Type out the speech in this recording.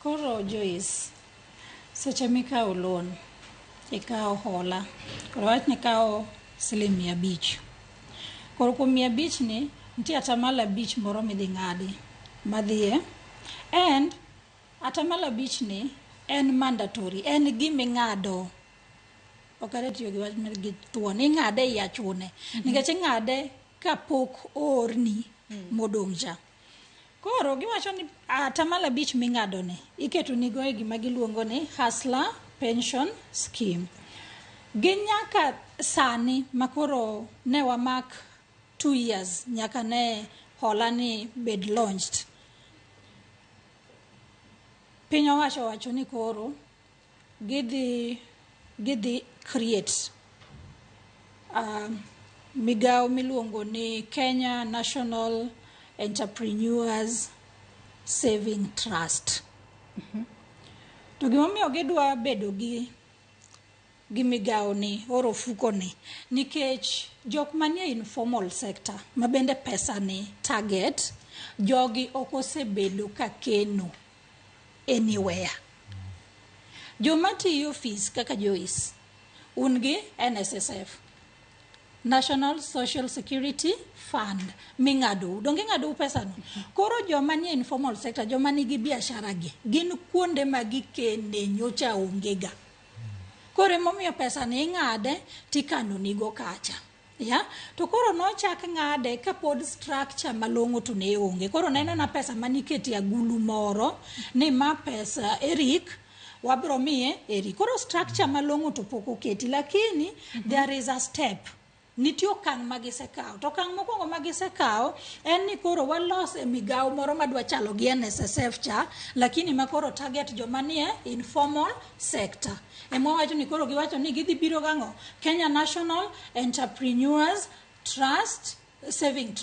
Koro Joyce, seche mikawo loan, ikawo hola, koro wach ni ikawo siling 500. Koro kuom 500 ni, nitie 5% moro midhi ng'adi madhiye. And 5% ni en mandatory, en giming'ado. Ok adwa tiyo gi wach mar gi thuon, ing'ade ei achune. Nikech ing'ade kapok oorni modong' cha. Koro giwacho ni 5% ming'ado ni iketo nigo e gima giluongo ni Hustler Pension Scheme. Gi nyaka sani makoro ne wamak 2 years nyaka ne hola ni bed launched. Piny owacho owacho ni koro gidhi create migawo miluongo ni Kenya National Entrepreneurs Saving Trust. To gimomiyo gidwa bedo gi migawo ni or ofuko ni nikech jok manie informal sector ma bende pesa ni target jogi ok osebedo ka keno anywhere. Joma tiyo ofis kaka Joyce, un gi NSSF, National Social Security Fund ming'adou. Donge ing'adou pesa no? Koro joma nie informal sector, joma nigi biashara gi, gin kuonde ma gikene nyocha onge ga. Koro emomiyo pesa ni ing'ade tikano nigo kacha. Ya? To koro nochak ng'ade kapod structure malong'o to ne onge. Koro neno na pesa manikete agulu moro ni ma pesa Eric wabro miye Eric. Koro structure malong'o to pok oketi lakini there is a step. Nitie okang' ma gisekawo. To okang' mokwongo ma gisekawo en ni koro walos e migawo moro madwa chalo gi NSSF cha, lakini ma koro target joma nie informal sector. Ema wawacho ni koro giwacho ni gidhi biro gang'o? Kenya National Entrepreneurs Trust Saving Trust.